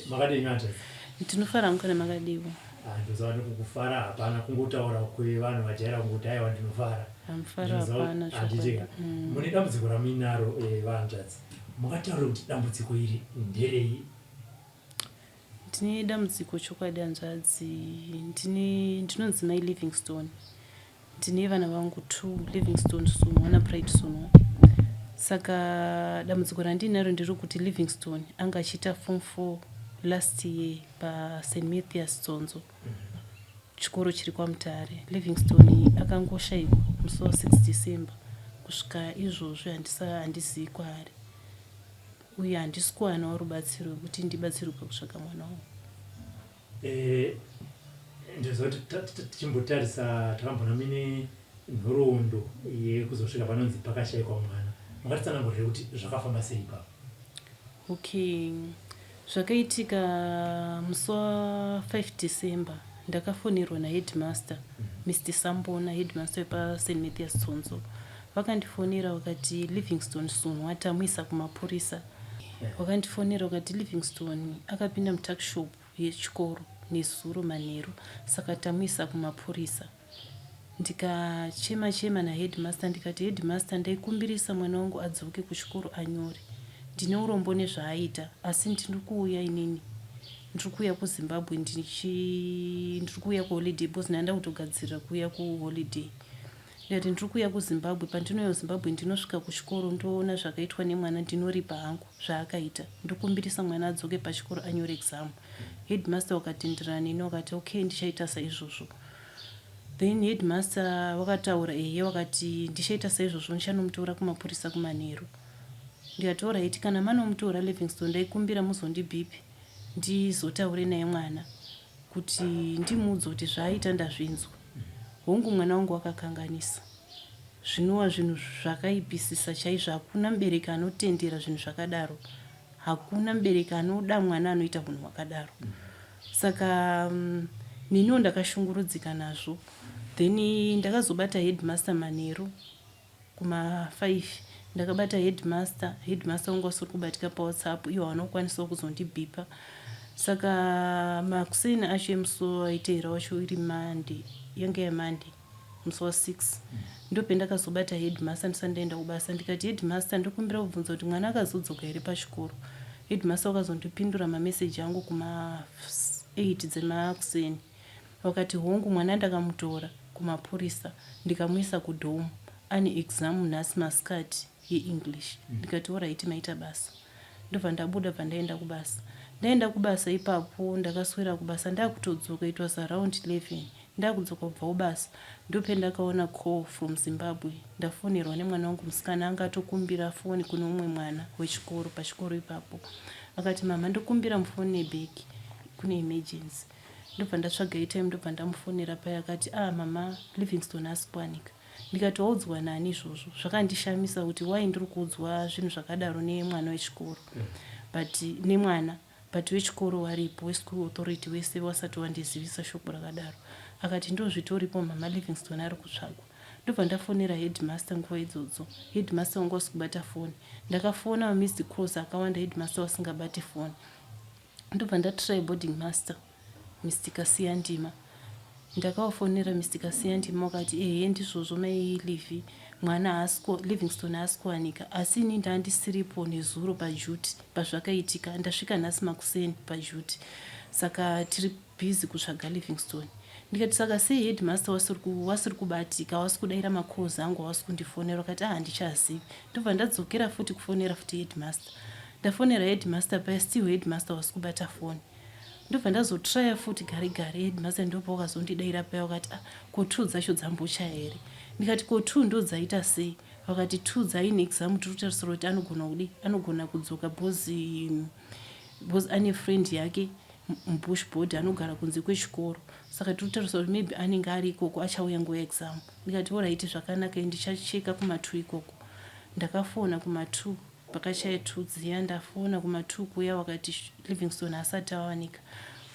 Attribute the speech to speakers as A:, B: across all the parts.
A: Makadini hanzvadzi?
B: Ndinofara hangu kana makadiwo.
A: Ah, ndoziva nekukufara hapana, kungotaura kwevanhu vajaira kungoti aiwa ndinofara.
B: Hamufaro
A: Ndinoziva
B: hapana
A: handiti
B: chokwadi.
A: ka. Mune dambudziko ramuinaro vahanzvadzi. Mungataure kuti dambudziko iri nderei?
B: Ndine dambudziko chokwadi hanzvadzi. Ndine ndinonzi Mai Livingstone. Ndine vana vangu two, Livingstone Sunwa naPride Sunwa. Saka dambudziko randinaro nderekuti Livingstone anga achiita form 4 last year paSt Mathias Tsonzo, chikoro chiri kwaMutare. Livingstone akangoshaikwa musi wa 6 December. Kusvika izvozvi handizivi kwaari. Uye handisi kuwanawo rubatsiro rwekuti ndibatsirwe pakutsvaga mwana wangu.
A: Ndinoziva kuti tichimbotarisa takambona mine nhoroondo yekuzosvika panonzi pakashaikwa mwana. Mungatitsanangurire kuti zvakafamba sei ipapo?
B: Okay, zvakaitika musi wa 5 December ndakafonerwa naheadmaster Mr Sambona, headmaster wepaSt Mathias Tsonzo. Vakandifonera vakati Livingstone Sunwa tamuisa kumapurisa. Vakandifonera vakati Livingstone akapinda mutuckshop yechikoro nezuro manheru saka tamuisa kumapurisa. Ndikachema chema naheadmaster ndikati headmaster ndaikumbirisa mwana wangu adzoke kuchikoro anyore. Ndine urombo nezvaaita asi ndiri kuuya inini. Ndiri kuuya kuZimbabwe ndiri kuuya kuholiday because ndanga ndakutogadzirira kuuya kuholiday. Ndikati ndiri kuuya kuZimbabwe, pandinouya kuZimbabwe ndinosvika kuchikoro ndoona zvakaitwa nemwana ndinoripa hangu zvaakaita. Ndokumbirisa mwana adzoke pachikoro anyore exam. Headmaster wakatenderana neni wakati okay ndichaita saizvozvo. Then headmaster wakataura ehe wakati ndichaita saizvozvo ndichanomutora kumapurisa kumanheru. Ndikati alright kana manomutora Livingstone ndaikumbira muzondibhipi ndizotaure naye mwana kuti ndimuudze kuti zvaaita ndazvinzwa. Hongu mwana wangu wakakanganisa. Zvinova zvinhu zvakaipisisa chaizvo. Hakuna mubereki anotendera zvinhu zvakadaro. Hakuna mubereki anoda mwana anoita hunhu hwakadaro. Saka neniwo ndakashungurudzika nazvo. Then ndakazobata headmaster manheru kuma 5 ndakabata headmaster. Headmaster wangu wasiri kubatika paWhatsApp iwo haana kukwanisawo kuzondibhipa. Saka makuseni acho emusi waiteera wacho iri Monday, yanga yaMonday musi wa 6 ndopendakazobata headmaster ndisati ndaenda kubasa. Ndikati headmaster ndokumbira kubvunza kuti mwana akazodzoka here pachikoro. Headmaster wakazondipindura mameseji angu kuma 8 dzemakuseni. Vakati hongu mwana ndakamutora kumapurisa ndikamuisa kudhomu ane exam nhasi masikati yeEnglish. Ndikati horaiti maita basa. Ndobva ndabuda bva ndaenda kubasa. Ndaenda kubasa ipapo ndakaswera kubasa ndakutodzoka it was around 11 ndakudzoka kubva kubasa ndopendakaona call from Zimbabwe ndafonerwa nemwana wangu musikana anga atokumbira foni kune umwe mwana wechikoro pachikoro ipapo. Akati mhamha ndokumbira mufone back kune emergency. Ndobva ndatsvaga airtime ndobva ndamufonera paya akati ah mama Livingstone haasi kuwanika. Ndikati waudzwa nani izvozvo? Zvakandishamisa kuti why ndiri kuudzwa zvinhu zvakadaro nemwana wechikoro but nemwana but wechikoro waripo weschool authority wese wasati wandizivisa shoko rakadaro. Akati ndozvitoripo mama Livingstone ari kutsvagwa. Ndobva ndafonera headmaster nguva idzodzo. Headmaster wanga wasi kubata foni. Ndakafona mamissed calls akawanda headmaster wasingabati foni. Ndobva ndatry boarding master Mr Kasiyandima. Ndakavafonera Mr Kasiyandima vakati ehe ndizvozvo mai Livi mwana haasi Livingstone haasi kuwanika asi ini ndandisiripo nezuro paduty pazvakaitika ndasvika nhasi makuseni paduty saka tiri busy kutsvaga Livingstone. Ndikati saka sei headmaster wasiri kubatika hawasi kudaira macalls angu hawasi kundifonera vakati ah handichazivi. Ndobva ndadzokera futi kufonera futi headmaster. Ndafonera headmaster paya still headmaster wasi kubata foni. Ndobva ndazotraya futi gare gare headmaster ndopa wakazondidaira paya wakati ah ko two dzacho dzambochaya here. Ndikati ko two ndodzaita sei. Vakati two dzaine exam tiri kutarisira kuti anogona kudi anogona kudzoka because because ane friend yake mubush board anogara kunze kwechikoro saka tiri kutarisira kuti maybe anenge ari ikoko achauya nguva yeexam. Ndikati horaiti zvakanaka ndichacheka kuma two ikoko. Ndakafona kuma two Pakashaya two dziya ndafona kuma two kuya wakati Livingstone haasati awanika.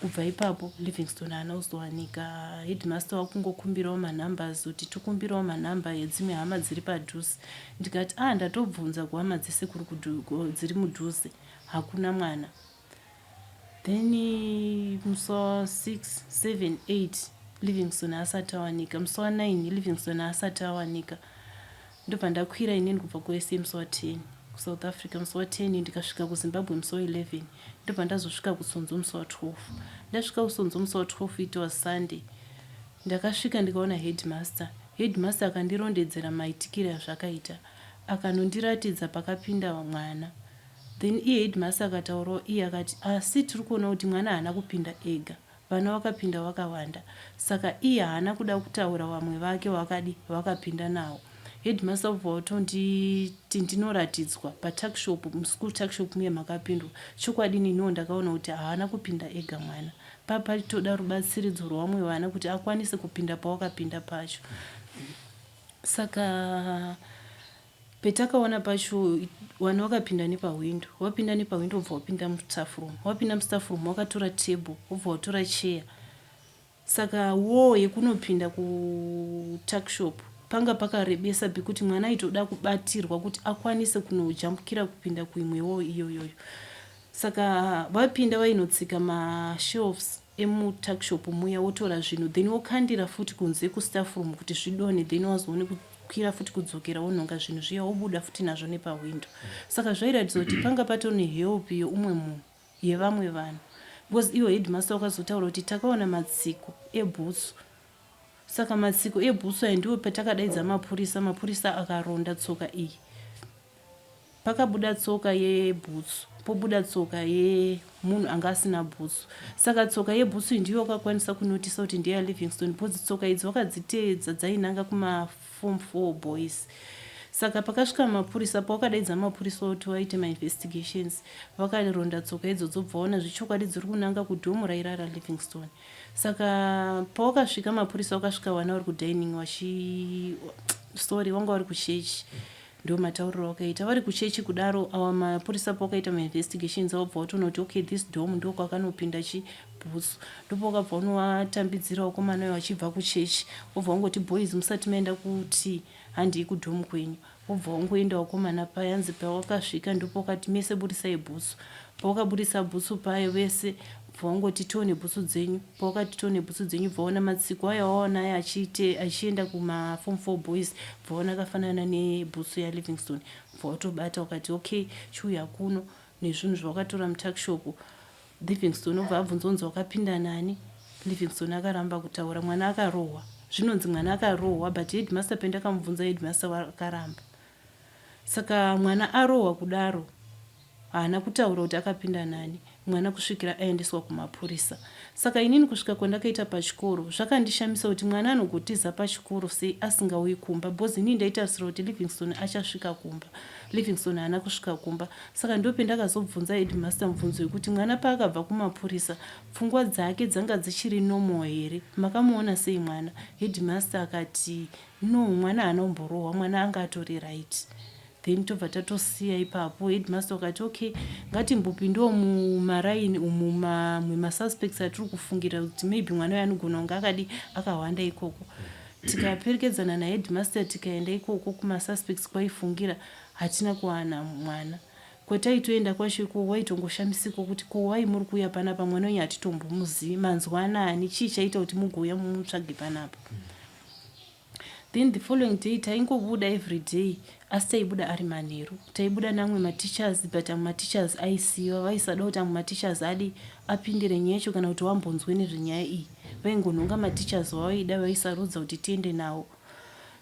B: Kubva ipapo Livingstone haana kuzowanika. Headmaster wakungokumbirawo manumbers kuti tokumbirawo manumber edzimwe hama dziri padhuze. Ndikati ah ndatobvunza kuhama dzese kuri dziri mudhuze hakuna mwana. Then musi wa6, 7, 8 Livingston asati awanika. Musi wa9 Livingston asati awanika. Ndobva ndakwira inini kubva kuSA musi wa10 kuSouth Africa, musi wa10 ndikasvika kuZimbabwe musi wa11. Ndobva ndazosvika kuTsonzo musi wa12. Ndasvika kuTsonzo musi wa12, it was Sunday. Ndakasvika ndikaona headmaster. Headmaster akandirondedzera maitikiro azvakaita, akanondiratidza pakapinda mwana. Then iye headmaster akataurawo iye akati, asi tiri kuona kuti mwana haana kupinda ega, vana vakapinda vakawanda. Saka iye haana kuda kutaura vamwe vake vakadi vakapinda nawo. Headmaster ubva watonditi ndinoratidzwa patuckshop, muschool tuckshop muye makapindwa. Chokwadi niniwo ndakaona kuti haana kupinda ega mwana, papachitoda rubatsiridzo rwavamwe vana kuti akwanise kupinda pawakapinda pacho. Saka petakaona pacho, vana vakapinda nepahwindo. Wapinda nepahwindo, wobva wapinda mustaff room. Wapinda mustaff room, wakatora table, wobva watora chair. Saka wall yekunopinda kutuckshop panga pakarebesa pekuti mwana aitoda kubatirwa kuti akwanise kunojambukira kupinda kuimwe wall iyoyoyo. Saka vapinda, vainotsika mashelves emutuckshop muya, wotora zvinhu, then wokandira futi kunze kustaff room kuti zvidonhe, then wazoone kukwira futi kudzokera, wonhonga zvinhu zviya, wobuda futi nazvo nepahwindo. Saka zvairatidza kuti panga patori nehelp yeumwe munhu, yevamwe vanhu, because iwo headmaster wakazotaura kuti takaona matsiko ebhutsu. Saka matsiko ebhutsu aya ndiwo patakadaidza mapurisa. Mapurisa akaronda tsoka iyi, pakabuda tsoka yebhutsu, pobuda tsoka yemunhu anga asina bhutsu. Saka tsoka yebhutsu iyi ndiyo wakakwanisa kunotisa kuti ndeyaLivingston, because tsoka idzi wakadziteedza dzainanga kumaform 4 boys. Saka pakasvika mapurisa, pawakadaidza mapurisa kuti vaite mainvestigations, vakaronda tsoka idzodzo, bva vaona zvechokwadi dziri kunanga kudhomu rairara Livingston. Saka pawakasvika mapurisa, wakasvika vana vari kudining vachi, sorry, vanga vari kuchechi. Ndo matauriro wakaita vari kuchechi kudaro. Awa mapurisa pawakaita mainvestigations, wabva watoona kuti okay, this dom ndo kwakanopinda chibhutsu. Ndopawakabva unovatambidzira vakomana vayo vachibva kuchechi, wobva wangoti, "Boys, musati maenda kuti handii kudhomu kwenyu." Wobva wangoenda vakomana payanzi. Pawakasvika, ndopawakati, "Mese budisai bhutsu." Pawakabudisa bhutsu payo vese, bva wangoti, "Tione bhutsu dzenyu." Pawakati, "Tione bhutsu dzenyu," bva waona matsiko ayo waona aya achienda kumaform 4 boys, bva waona akafanana nebhutsu yaLivingston. Bva watobata, ukati, "Okay, chiuya kuno nezvinhu zvawakatora mutuckshop." Livingston obva abvunza unzi, "Wakapinda nani?" Livingston akaramba kutaura. Mwana akarohwa, zvinonzi mwana akarohwa, but headmaster pendakamubvunza, headmaster akaramba. Saka mwana arohwa kudaro, haana kutaura kuti akapinda nani mwana kusvikira aendeswa kumapurisa. Saka inini kusvika kwandakaita pachikoro, zvakandishamisa kuti mwana anogotiza pachikoro sei asingauyi kumba, because inini ndaitarisira kuti Livingston achasvika kumba. Livingston haana kusvika kumba. Saka ndopendakazobvunza headmaster mubvunzo wekuti mwana paakabva kumapurisa, pfungwa dzake dzanga dzichiri normal here? Makamuona sei mwana? Headmaster akati, "No, mwana haana kumborohwa, mwana anga atori right." Then tobva tatosiya ipapo. Headmaster wakati, "Okay, ngatimbopindawo mumaraini umu, mamwe masuspects atiri kufungira kuti maybe mwana uyo anogona kunge akadi akahwanda ikoko." Tikaperekedzana naheadmaster, tikaenda ikoko kumasuspects kwaifungira. Hatina kuwana mwana. Kwataitoenda kwacho ikoko, waitongoshamisika kuti, "Ko wai muri kuuya panapa? Mwana wenyu hatitombomuzivi. Manzwanani? Chii chaita kuti mugouya mumutsvage panapa?" Then the following day taingobuda every day, asi taibuda ari manheru. Taibuda namwe mateachers, but amwe mateachers aisiyiwa. Vaisada kuti amwe mateachers adi apindire nyaya yacho kana kuti wambonzwe nezvenyaya iyi. Vaingonhonga mateachers wavaida, vaisarudza kuti tiende nawo.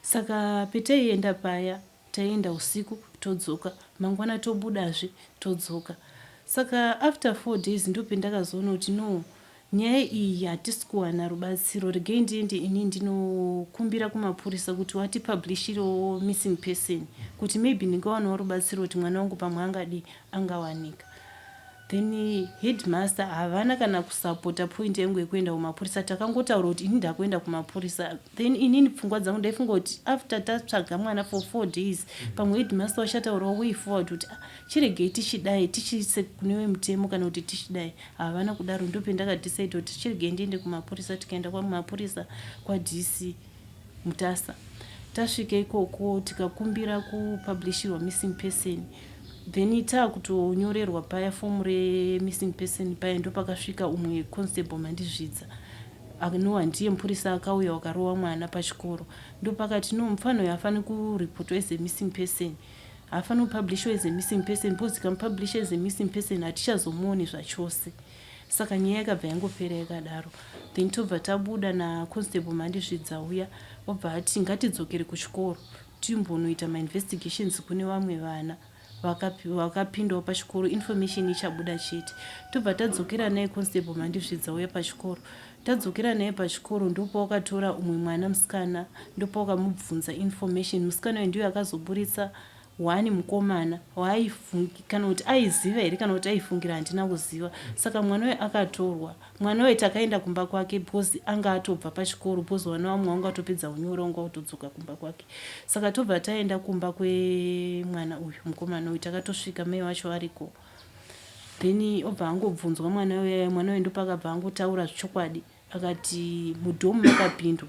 B: Saka petaienda paya, taienda usiku, todzoka mangwana, tobudazve, todzoka. Saka after 4 days ndopendakazoona kuti no, nyaya iyi hatisi kuwana rubatsiro. Regai ndiende ini ndinokumbira kumapurisa kuti watipublishirewo missing person, kuti maybe ndingawanawo rubatsiro kuti mwana wangu pamwe angadi angawanika. Then headmaster havana kana kusapota point yangu yekuenda kumapurisa. Takangotaura kuti ini ndakuenda kumapurisa. Then inini pfungwa dzangu ndaifunga kuti after tatsvaga mwana for 4 days, pamwe headmaster vachataurawo way forward kuti, "Ah, chiregei tichidai, tichiise kune wemutemo," kana kuti tichidai. Havana kudaro. Ndopendakadecide kuti chiregei ndiende kumapurisa. Tikaenda kwamapurisa kwaDC Mutasa. Tasvika ikoko, tikakumbira kupublishirwa missing person. Then taakutonyorerwa paya fomu remissing person paya, ndopakasvika umwe constable Mandizvidza, anova ndiye mupurisa akauya wakarova mwana pachikoro. Ndopakati, "No, mufana uyu haafaniri kuripotwa as a missing person, haafaniri kupublishwa as a missing person, because tikamupublisha as a missing person hatichazomuoni zvachose." Saka nyaya yakabva yangopera yakadaro. Then tobva tabuda naconstable Mandizvidza uya, wabva ati ngatidzokere kuchikoro timbonoita mainvestigations kune vamwe vana vakapindawo pachikoro, information ichabuda chete. Tobva tadzokera naye constable Mandizvidza uya pachikoro. Tadzokera naye pachikoro, ndopawakatora umwe mwana musikana, ndopawakamubvunza information. Musikana uyu ndiyo akazoburitsa one mukomana kana kuti aiziva here kana kuti aifungira, handina kuziva. Saka mwana uyu akatorwa. Mwana uyu takaenda kumba kwake because anga atobva pachikoro, because vana vamwe vanga atopedza unyoro, wanga utodzoka kumba kwake. Saka tobva taenda kumba kwemwana uyu, mukomana uyu. Takatosvika mai vacho ariko. Then obva angobvunzwa mwana uyu. Mwana uyu ndopakabva angotaura zvechokwadi, akati mudorm makapindwa,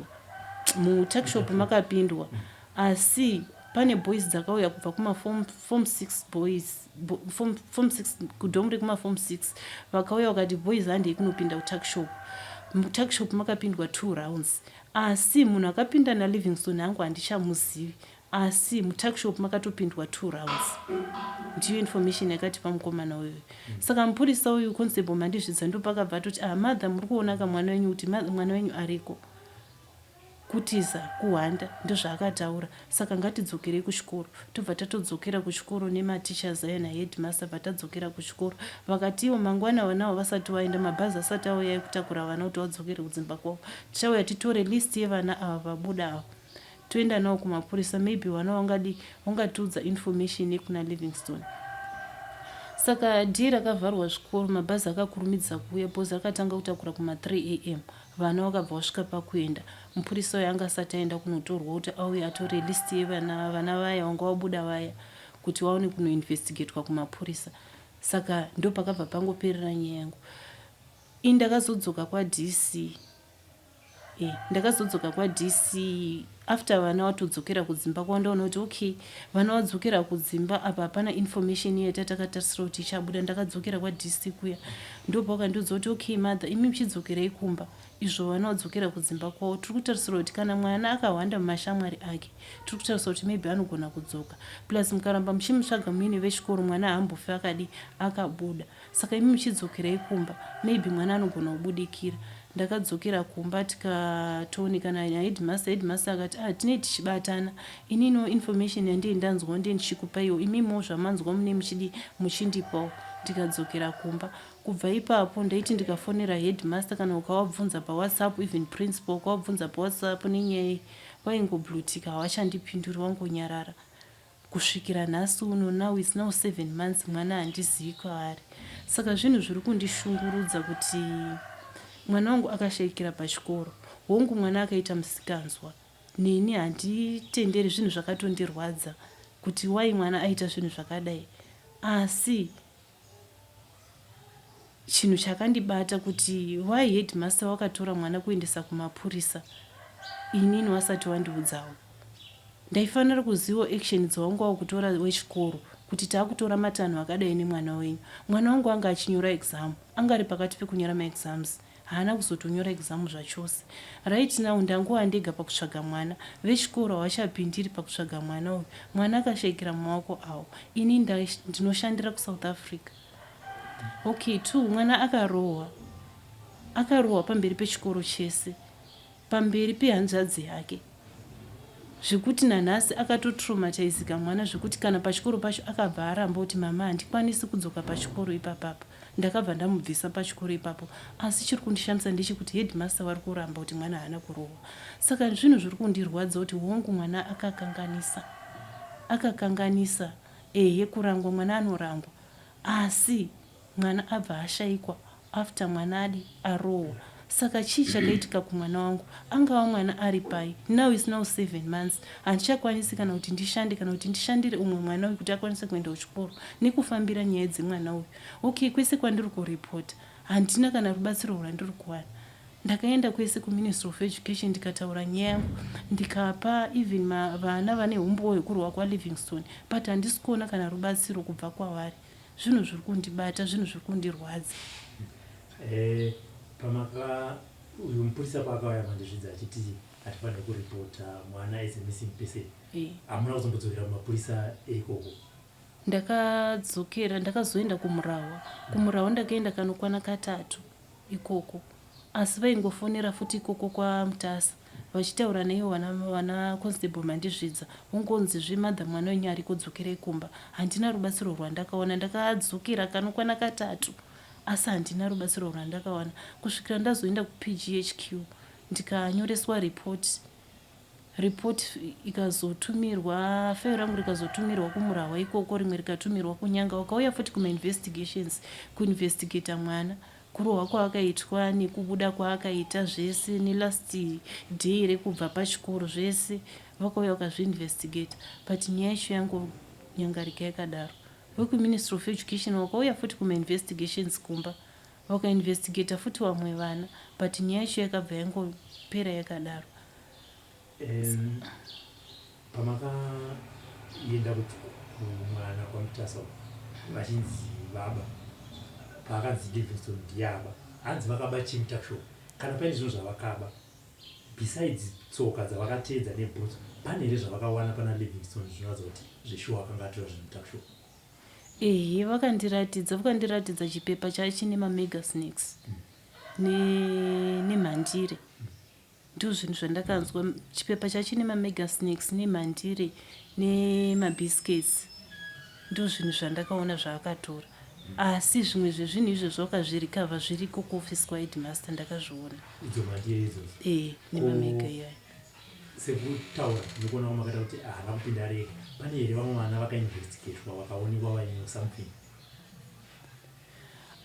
B: mutuckshop makapindwa, asi pane boys dzakauya kubva kumafom 6 boys, form 6, kudorm rekumafom 6. Vakauya vakati, "Boys, handei kunopinda kutuckshop." Mutuckshop makapindwa two rounds, asi munhu akapinda naLivingstone hangu handichamuzivi, asi mutuckshop makatopindwa two rounds. Ndiyo information yakatipa mukomana uyoyo. Saka mupurisa uyu, constable Mandizvidza, ndopakabva atoti, "Ah, mother, muri kuona ka mwana wenyu, kuti mwana wenyu ariko kutiza, kuhwanda." Ndozvaakataura. "Saka ngatidzokerei kuchikoro." Tobva tatodzokera kuchikoro nematichers ayo naheadmaster. Bva tadzokera kuchikoro, vakatiwo mangwana vanavo vasati vaenda, mabhazi asati auya ekutakura vana kuti vadzokere kudzimba kwavo, tichauya titore list yevana ava vabuda ava, toenda navo kumapurisa. Maybe vana vangadi vangatiudza information yekuna Livingstone. Saka day rakavharwa zvikoro, mabhazi akakurumidza kuuya because akatanga kutakura kuma3 am. Vana vakabva vasvika pakuenda. Mupurisa uyo anga asati aenda kunotorwa kuti auye atore list yevana, vana vaya vanga vabuda vaya, kuti vaone kunoinvestigatwa kumapurisa. Saka ndo pakabva pangoperera nyaya yangu. Ini ndakazodzoka kwaDC, ndakazodzoka kwaDC after vana vatodzokera kudzimba kwavo. Ndaona kuti okay, vana vadzokera kudzimba, apa hapana information yeta takatarisira kuti ichabuda. Ndakadzokera kwaDC kuya, ndopawakandiudza kuti, "Okay mother, imi muchidzokerei kumba izvo vana vadzokera kudzimba kwavo. Tiri kutarisira kuti kana mwana akahwanda mumashamwari ake, tiri kutarisira kuti maybe anogona kudzoka. Plus mukaramba muchimutsvaga muine vechikoro, mwana haambofi akadi akabuda. Saka imi muchidzokerei kumba, maybe mwana anogona kubudikira." Ndakadzokera kumba, tikatoonekana naheadmaster. Headmaster akati, "Ah, tinei tichibatana. Ininiwo information yandii ndanzwawo ndiye ndichikupaiwo, imimiwo zvamanzwa mune muchidi muchindipawo." Ndikadzokera kumba. Kubva ipapo ndaiti ndikafonera headmaster kana ukavabvunza paWhatsApp, even principal ukavabvunza paWhatsApp nenyaya iyi, vaingoblutika, havachandipinduri, vangonyarara kusvikira nhasi uno. Now is now 7 months, mwana handizivi kwaari. Saka zvinhu zviri kundishungurudza kuti mwana wangu akashayikira pachikoro. Hongu, mwana akaita musikanzwa, neni handitenderi. Zvinhu zvakatondirwadza kuti wai mwana aita zvinhu zvakadai, asi chinhu chakandibata kuti why headmaster wakatora mwana kuendesa kumapurisa inini wasati wandiudzawo. Ndaifanira kuzivawo action dzawanga wakutora wechikoro, kuti taakutora matanho akadai nemwana wenyu. Mwana wangu anga achinyora exam, anga ari pakati pekunyora maexams, haana kuzotonyora exam zvachose. Right now ndangova ndega pakutsvaga mwana. Vechikoro havachapindiri pakutsvaga mwana uyu. Mwana akashayikira mumaoko avo. Ini ndinoshandira kuSouth Africa. Okay, two, mwana akarohwa, akarohwa pamberi pechikoro chese, pamberi pehanzvadzi yake, zvekuti nanhasi akatotraumatizika mwana, zvekuti kana pachikoro pacho akabva aramba kuti, "Mama, handikwanisi kudzoka pachikoro ipapapa." Ndakabva ndamubvisa pachikoro ipapo. Asi chiri kundishamisa ndechekuti headmaster vari kuramba kuti mwana haana kurohwa. Saka zvinhu zviri kundirwadza kuti hongu, mwana akakanganisa, akakanganisa, ehe, kurangwa mwana anorangwa, asi mwana abva ashayikwa after mwana adi arohwa. Saka chii chakaitika kumwana wangu? Angava mwana ari pai? Now is now 7 months, handichakwanisi kana kuti ndishande, kana kuti ndishandire umwe mwana uyu kuti akwanise kuenda kuchikoro, nekufambira nyaya dzemwana uyu. Okay, kwese kwandiri kuripota handina kana rubatsiro rwandiri kuwana. Ndakaenda kwese kuMinistry of Education ndikataura nyaya yangu ndikapa even vana vane humbowo hwekurwa kwaLivingstone but handisi kuona kana rubatsiro kubva kwavari. Zvinhu zviri kundibata, zvinhu zviri kundirwadza.
A: Eh, pamaka uyu mupurisa paakauya mandizvidza achiti hatifaniri kuripota mwana as a missing person eh. Hamuna kuzombodzokera kumapurisa eikoko?
B: Ndakadzokera, ndakazoenda kuMurahwa. KuMurahwa ndakaenda kanokwana katatu ikoko asi vaingofonera futi ikoko kwaMutasa vachitaura naivo vana, vana Constable Mandizvidza wongonzi zve mother mwana wenyu ariko dzokerai kumba. Handina rubatsiro rwandakawana ndakadzokera kanokwana katatu asi handina rubatsiro rwandakawana kusvikira ndazoenda kuPGHQ ndikanyoreswa report. Report ikazotumirwa, file rangu rikazotumirwa kuMurahwa ikoko, rimwe rikatumirwa kuNyanga. Wakauya futi kumainvestigations kuinvestigata mwana, kurohwa kwaakaitwa nekubuda kwaakaita zvese nelast day rekubva pachikoro zvese vakauya vakazviinvestigata but nyaya yacho yangonyangarika yakadaro. VekuMinistry of Education vakauya futi kumainvestigations kumba vakainvestigata futi vamwe vana but nyaya yacho yakabva yangopera yakadaro.
A: Pamakaenda kumwana kwaMutasa vachinzi vaba, paakanzi Livingstone ndiye aba, hanzi vakaba chii mutuckshop? Kana paine zvinhu zvavakaba besides tsoka dzavakateedza nebhutsu, pane here zvavakawana pana Livingstone zvinoratidza kuti zveshuwa akanga atora zvinhu mutuckshop?
B: Ehe, vakandiratidza, vakandiratidza chipepa chaichine mamega snakes nemhandire. Ndozvinhu zvandakanzwa, chipepa chachine mamega snakes nemhandire nemabiscuits. Ndozvinhu zvandakaona zvaakatora. Asi zvimwe zvezvinhu izvozvo vakazvirikavha zviriko kuofisi kwaheadmaster ndakazviona.
A: Idzo mhandire idzodzo?
B: Ee, nemamega iyayo.
A: Sekutaura nekuona kwamakaita kuti haana kupinda ari ega, pane here vamwe vana vakainvestigatwa vakaonekwa vaine something?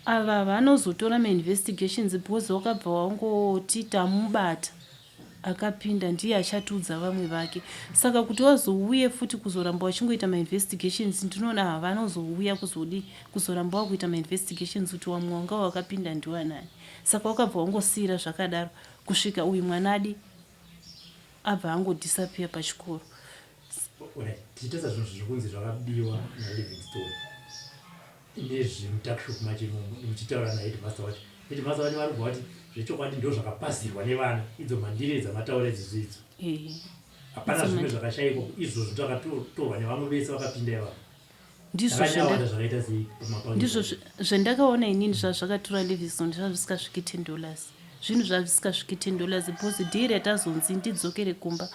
B: Ava vanozotora mainvestigations because wakabva wangoti tamubata akapinda ndiye achatiudza vamwe vake saka kuti wazouye futi kuzoramba wachingoita mainvestigations ndinoona havanozouya kuzodi kuzoramba wakuita mainvestigations kuti wamwe wanga wakapinda ndiwanani saka wakabva wangosiira zvakadaro kusvika uyu mwana adi abva angodisappear pachikoro.
A: Alright, tichitarisa zvinhu zviri kunzi zvakabiwa naLivingstone nezvemutuckshop macho imomo, muchitaura naheadmaster wacho, headmaster wacho vari kubva vati zvechokwadi ndo zvakapazirwa nevana, idzo mhandire dzamataura idzodzo idzo. Hapana zvimwe zvakashaikwa izvozvo zvakatorwa nevamwe vese vakapinda ivavo.
B: Ndizvo ndizvo zvandakaona inini zvazvakatora Livingstone zvazvisikasviki $10, zvinhu zvazvisikasviki $10 because day ratazonzi ndidzokere kumba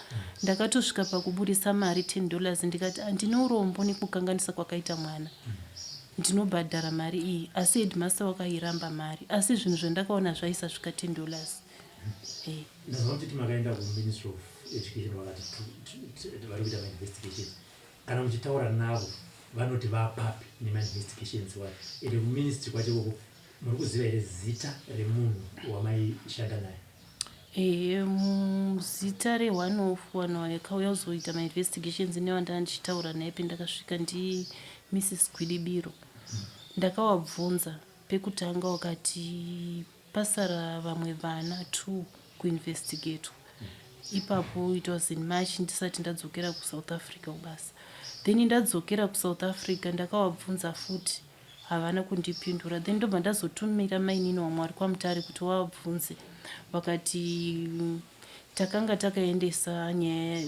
B: ndakatosvika pakuburisa mari $10 ndikati handine urombo nekukanganisa kwakaita mwana ndinobhadhara mari iyi asi headmaster wakairamba mari asi zvinhu zvandakaona zvaisasvika $10.
A: Ndazwa muchiti makaenda kuMinistry of Education vakati vari kuita mainvestigations. Kana muchitaura navo vanoti vapapi nemainvestigations wayo? Ende kuministry kwacho ikoko muri kuziva here zita remunhu wamaishanda naye?
B: Ehe, zita reone of vanhu vakauya kuzoita mainvestigations nevandanga ndichitaura naye pendakasvika ndiMrs Gwidibiro. Ndakavabvunza pekutanga wakati pasara vamwe vana two kuinvestigatwa. Ipapo it was in March ndisati ndadzokera kuSouth Africa kubasa. Then ndadzokera kuSouth Africa ndakavabvunza futi havana kundipindura. Then ndobva ndazotumira mainini vamwe vari kwaMutare kuti vavabvunze. Vakati takanga takaendesa nyaya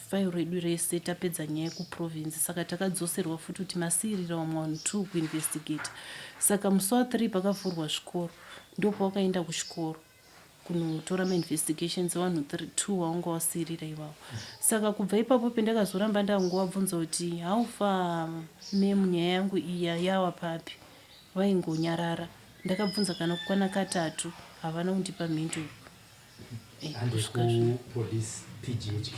B: file redu rese tapedza nyaya kuprovince saka takadzoserwa futi kuti masiirira vamwe vanhu two kuinvestigata. Saka musi wa 3 pakavhurwa zvikoro ndopawakaenda kuchikoro kunotora mainvestigations evanhu 2 vawanga wasiirira ivavo. Saka kubva ipapo pendakazoramba ndangovabvunza kuti how far ma'am nyaya yangu iya yawa papi vaingonyarara. Ndakabvunza kana kukwana katatu havana kundipa mhinduro.
A: Hande kupolice PGHQ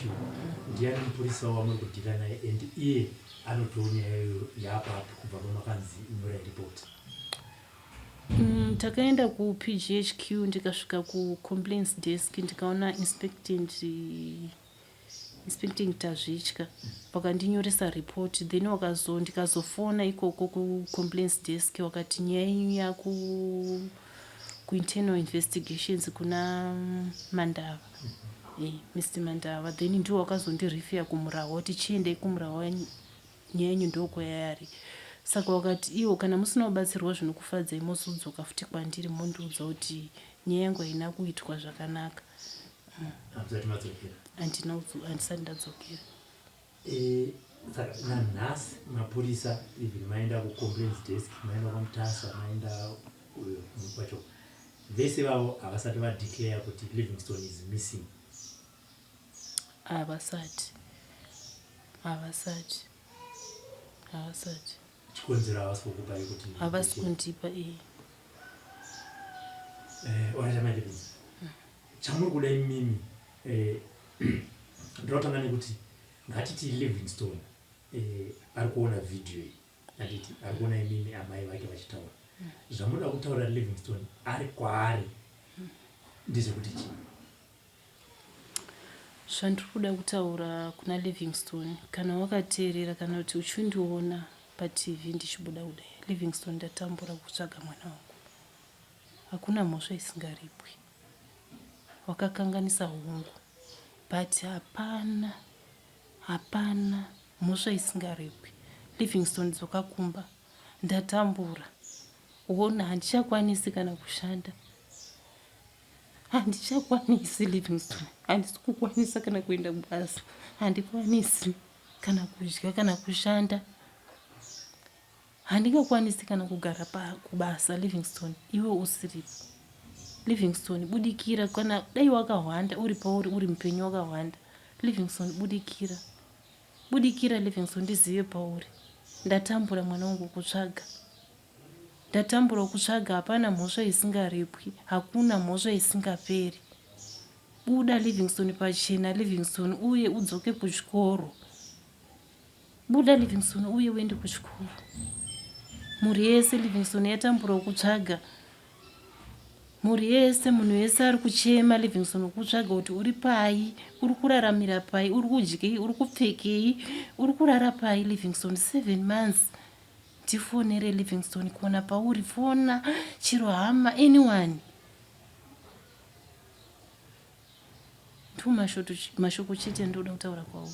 A: ndiani mupurisa wamuri kudhila naye and iye anotiwo nyaya iyoyo yapapi kubva pamakanzi nyorai report?
B: Takaenda kuPGHQ ndikasvika kucomplaints desk ndikaona inspecting Tazvitya vakandinyoresa report then wakazo ndikazofona ikoko kucomplaints desk wakati nyaya yenyu yaku Kuinternal investigations kuna Mandava. Mr Mandava then ndiwo wakazondirifeya kuMurahwa kuti chiendei kuMurahwa, nyaya yenyu ndokwayari. Saka wakati iwo kana musina kubatsirwa zvinokufadzai, mozodzoka futi kwandiri mondiudza kuti nyaya yangu haina kuitwa zvakanaka.
A: Hamusati madzokera?
B: Handina, handisati ndadzokera.
A: Saka nanhasi mapurisa, even maenda kucomplaints desk, maenda kwaMutasa, maenda kwacho, vese vavo havasati vadeclare kuti Livingstone is missing?
B: Havasati, havasati, havasati.
A: Chikonzero havasi kukupai kuti?
B: Havasi kundipa.
A: Alright, amai Livingstone, chamuri kuda imimi, ndinotanga nekuti ngatiti Livingstone ari kuona vhidhiyo iyi, handiti? Ari kuona imimi amai vake vachitaura. Zvamunoda kutaura Livingstone ari kwaari ndezvekuti chii?
B: Zvandiri kuda kutaura kuna Livingstone, kana wakateerera kana kuti uchindiona paTV ndichibuda kudai, Livingstone, ndatambura kutsvaga mwana wangu. Hakuna mhosva isingaripwi. Wakakanganisa, hongu, but hapana, hapana mhosva isingaripwi. Livingstone, dzoka kumba, ndatambura. Ona, handichakwanisi kana kushanda, handichakwanisi, Livingstone. Handisi kukwanisa kana kuenda kubasa, handikwanisi kana kudya kana kushanda, handingakwanisi kana kugara kubasa, Livingstone, iwe usiripo. Livingstone, budikira. Kana dai wakahwanda uri pauri, uri mupenyu wakahwanda, Livingstone, budikira, budikira, Livingstone, ndizive pauri. Ndatambura mwana wangu kutsvaga, ndatambura kutsvaga. Hapana mhosva isingaripwi, hakuna mhosva isingaperi. Buda, Livingstone, pachena, Livingstone, uye udzoke kuchikoro. Buda, Livingstone, uye uende kuchikoro. Mhuri yese, Livingstone, yatambura kutsvaga. Mhuri yese, munhu wese ari kuchema, Livingstone, kutsvaga kuti uri pai, uri kuraramira pai, uri kudyei, uri kupfekei, uri kurara pai, Livingstone. 7 months. Tifonere, Livingstone, kuona pauri. Fona chiro hama, anyone. Ndo mashoko chete andoda kutaura kwauri.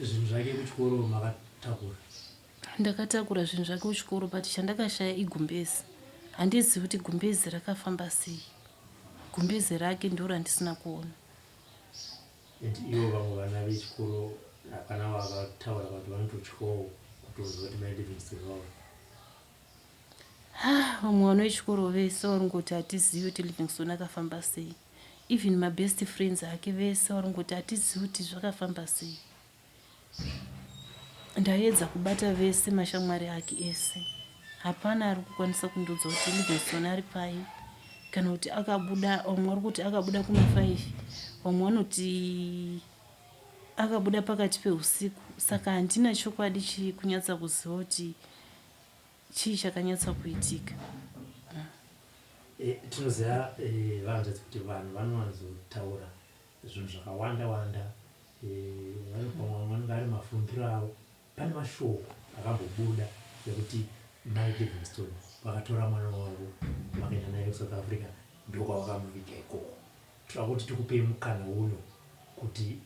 A: Zvinhu zvake kuchikoro makatakura?
B: Ndakatakura zvinhu zvake kuchikoro, but chandakashaya igumbezi. Handizivi kuti gumbezi rakafamba sei. Gumbezi rake ndo randisina kuona.
A: And ivo vamwe vana vechikoro hapana vakataura kuti vanototyawo kutonzwa kuti mai Livingstone vavo?
B: Vamwe vana vechikoro vese vari ngoti hatizivi kuti Livingstone akafamba sei. Even mabest friends ake vese vari ngoti hatizivi kuti zvakafamba sei. Ndaedza kubata vese mashamwari ake ese, hapana ari kukwanisa kundiudza kuti Livingstone ari pai, kana kuti akabuda. Vamwe vari kuti akabuda kuma5, vamwe vanoti akabuda pakati peusiku. Saka handina chokwadi chekunyatsa kuziva kuti chii chakanyatsa kuitika.
A: Tinoziva vanzvedzi kuti vanhu vanowanzotaura zvinhu zvakawanda wanda. Pamwe vanenge ari mafungiro avo. Pane mashoko akambobuda ekuti mai Livingstone vakatora mwana wavo vakaenda naye kuSouth Africa, ndokwavakamuviga ikoko. Toda kuti tikupei mukana uno kuti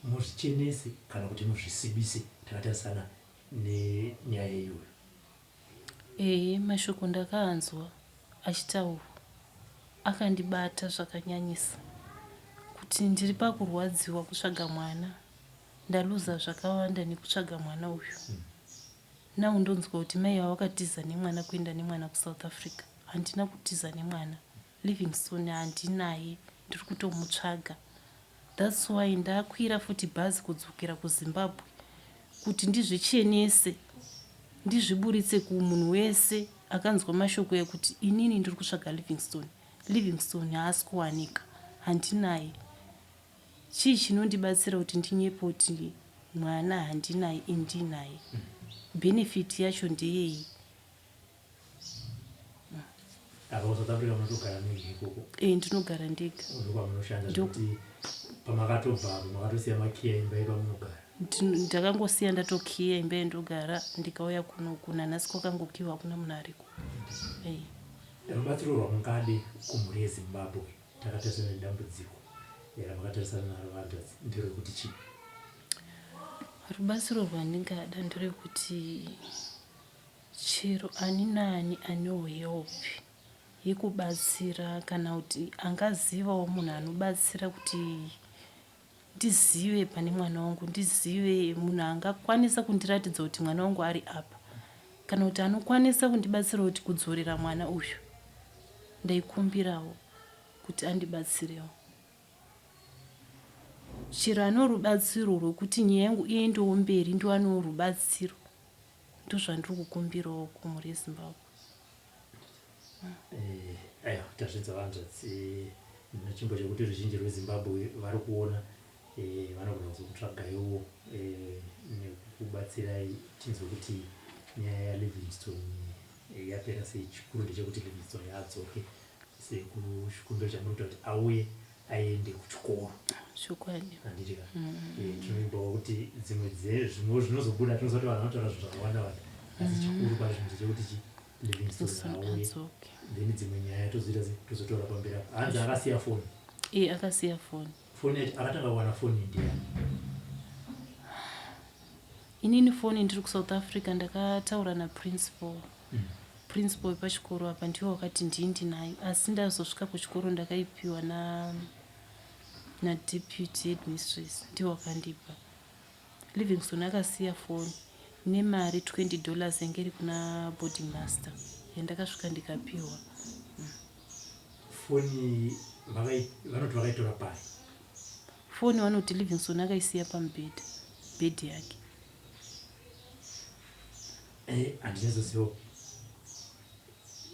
A: muzvichenese kana kuti muzvisibise takatarisana nenyaya iyoyo.
B: Ehe, mashoko ndakaanzwa achitaurwa, akandibata zvakanyanyisa kuti ndiri pakurwadziwa kutsvaga mwana. Ndaluza zvakawanda nekutsvaga mwana uyu. Now ndonzwa kuti mai vavakatiza nemwana, kuenda nemwana kuSouth Africa. Handina kutiza nemwana. Livingstone handinaye, ndiri kutomutsvaga. That's why ndakwira futi bhazi kudzokera kuZimbabwe kuti ndizvichenese, ndizviburitse kumunhu wese akanzwa mashoko ekuti inini ndiri kutsvaga Livingstone. Livingstone haasi kuwanika, handinaye. Chii chinondibatsira kuti ndinyepe kuti mwana handinaye, indinaye? Benefit yacho ndeyei?
A: Apa kuSouth Africa munotogara mega ikoko?
B: E, ndinogara ndega.
A: Ndokwamunoshanda? Zvekuti pamakatobva apo makatosiya makiya imba yepamunogara?
B: Ndakangosiya ndatokiya imba yandogara, ndikauya kuno. Kunanhasi kwakangokiwa, hakuna munhu ariko.
A: Rubatsiro rwamungade kumhuri yeZimbabwe takatarisana nedambudziko ramakatarisana naro hanzvadzi nderwekuti chii?
B: Rubatsiro rwandingada nderwekuti chero ani naani anewo help yekubatsira kana kuti angazivawo munhu anobatsira kuti ndizive pane mwana wangu, ndizive munhu angakwanisa kundiratidza kuti mwana wangu ari apa kana kuti anokwanisa kundibatsira kuti kudzorera mwana uyu, ndaikumbirawo kuti andibatsirewo. Chero ane rubatsiro rwekuti nyaya yangu iendewo mberi ndiwanewo rubatsiro ndozvandiri kukumbirawo kumhuri yeZimbabwe.
A: Eh, aiwa tazvinzwa hanzvadzi nechimbo chekuti ruzhinji rweZimbabwe vari kuona eh, vanogona kuzokutsvagaiwo eh, nekukubatsirai tinzwe kuti nyaya yaLivingstone yapera sei. Chikuru ndechekuti Livingstone adzoke sekuchikumbiro chamuri kuita kuti auye aende kuchikoro.
B: Chokwadi.
A: Handiti ka? Tinovimbawo kuti dzimwe dzezvimwewo zvinozobuda tinoziva kuti vanhu vanotaura zvinhu zvakawanda wanda asi chikuru pazvinhu ndechekuti chi Livingstone auye then dzimwe nyaya tozoita se tozotaura pamberi apa. Hanzi akasiya foni.
B: Iye akasiya foni.
A: Foni yacho akatanga kuwana foni ndiyani?
B: Inini foni ndiri kuSouth Africa ndakataura naprincipal. Principal wepachikoro apa ndiwo wakati ndii ndinayo asi ndazosvika kuchikoro ndakaipiwa na nadeputy headmistress ndiwo wakandipa. Livingstone akasiya foni nemari 20 dollars yange iri kuna boarding master yandakasvika ndikapiwa.
A: Foni vanoti vakaitora pai?
B: Foni vanoti Livingstone akaisiya pamubhedha, bhedhi yake.
A: Eh, handinyazoziva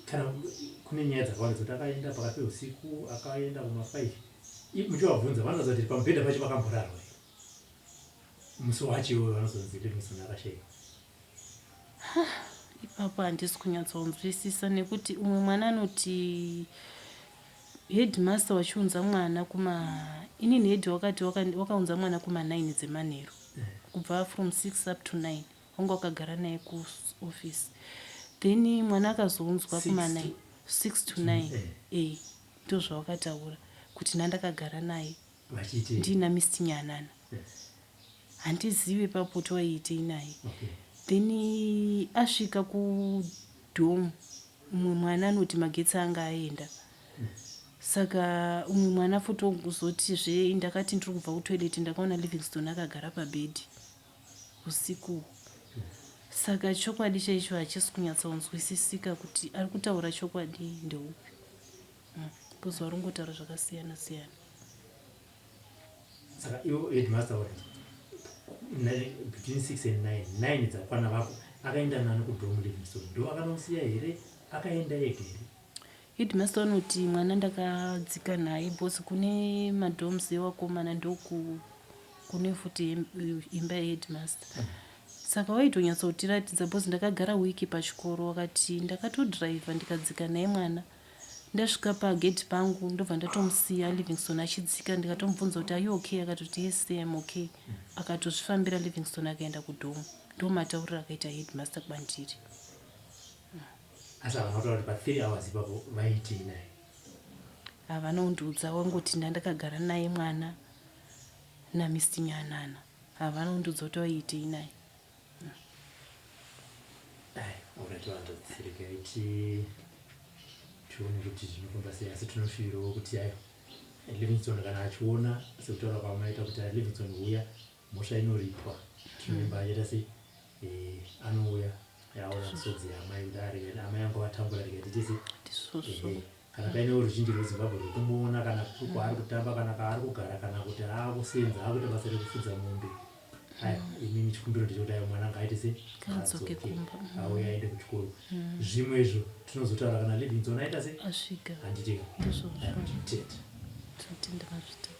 A: kana kune nyaya dzakawanda dzekuti akaenda pakati peusiku akaenda kuma 5 muchivabvunza vanoratidza kuti pamubhedha pacho pakamborarwa here musi wacho iwoyo vanozonzi Livingstone akashaikwa.
B: Ipapo handisi kunyatsonzwisisa nekuti umwe mwana anoti headmaster wachiunza mwana kuma inini head wakati wakaunza mwana kuma 9 dzemanheru kubva from 6 up to 9 wanga wakagara naye kuoffice then mwana akazounzwa kuma 9 6 to 9 eh ndozvawakataura kuti nandakagara naye ndiina Mr Nyanana handizivi ipapo kuti waiitei naye then asvika kudom umwe mwana anoti magetsi anga aenda saka umwe mwana futi oguzotizve ndakati ndiri kubva kutoilet ndakaona Livingstone akagara pabhedhi usiku uhu saka chokwadi chaicho hachisi kunyatsonzwisisika kuti ari kutaura chokwadi ndeupi because vari kungotaura zvakasiyana siyana.
A: Saka ivo headmaster vakati between 6 and 9, 9 dzakwana vako akaenda nani kudom Livingstone ndo akanomusiya here akaenda ega here?
B: Headmaster vanoti mwana ndakadzika naye because kune madoms ewakomana ndoku kune futi imba yeheadmaster saka waitonyatsotiratidza because ndakagara wiki pachikoro wakati ndakatodriver ndikadzika naye mwana Ndasvika pagate pangu ndobva ndatomusiya Livingstone achidzika ndikatomubvunza kuti are you okay akatoti yes sir I'm okay akatozvifambira Livingstone akaenda kudom ndomatauriro akaita headmaster kwandiri.
A: Asi havana kutaura kuti pa 3 hours ipapo vaiitei naye?
B: Havana kundiudza wangoti ndandakagara naye mwana naMr Nyanana havana kundiudza kuti vaiitei naye.
A: Alright vanhu regai ti tione kuti zvinofamba sei asi tinoshuvirawo kuti ayo Livingstone kana achiona sekutaura kwamaita kuti Livingstone huya mhosva inoripwa tinovimba achaita sei eh, anouya aona misodzi yaamai kuti arega amai angu vatambura rega tiite sei eh, Kana painewo ruzhinji rweZimbabwe rwuri kumuona kana kuri kwaari kutamba kana kwaari kugara kana kuti aakusenza aakuita basa rekufudza mombe aiwa imimi chikumbiro ndechekuti aiwa mwana ngaaite se
B: Ngaadzoke kumba.
A: Auye aende kuchikoro zvimwe izvo tinozotaura kana Livingstone aita se
B: Asvika.
A: Handiti ka?
B: Ndizvozvo.
A: Aiwa, tete.
B: Tinotenda mazvita.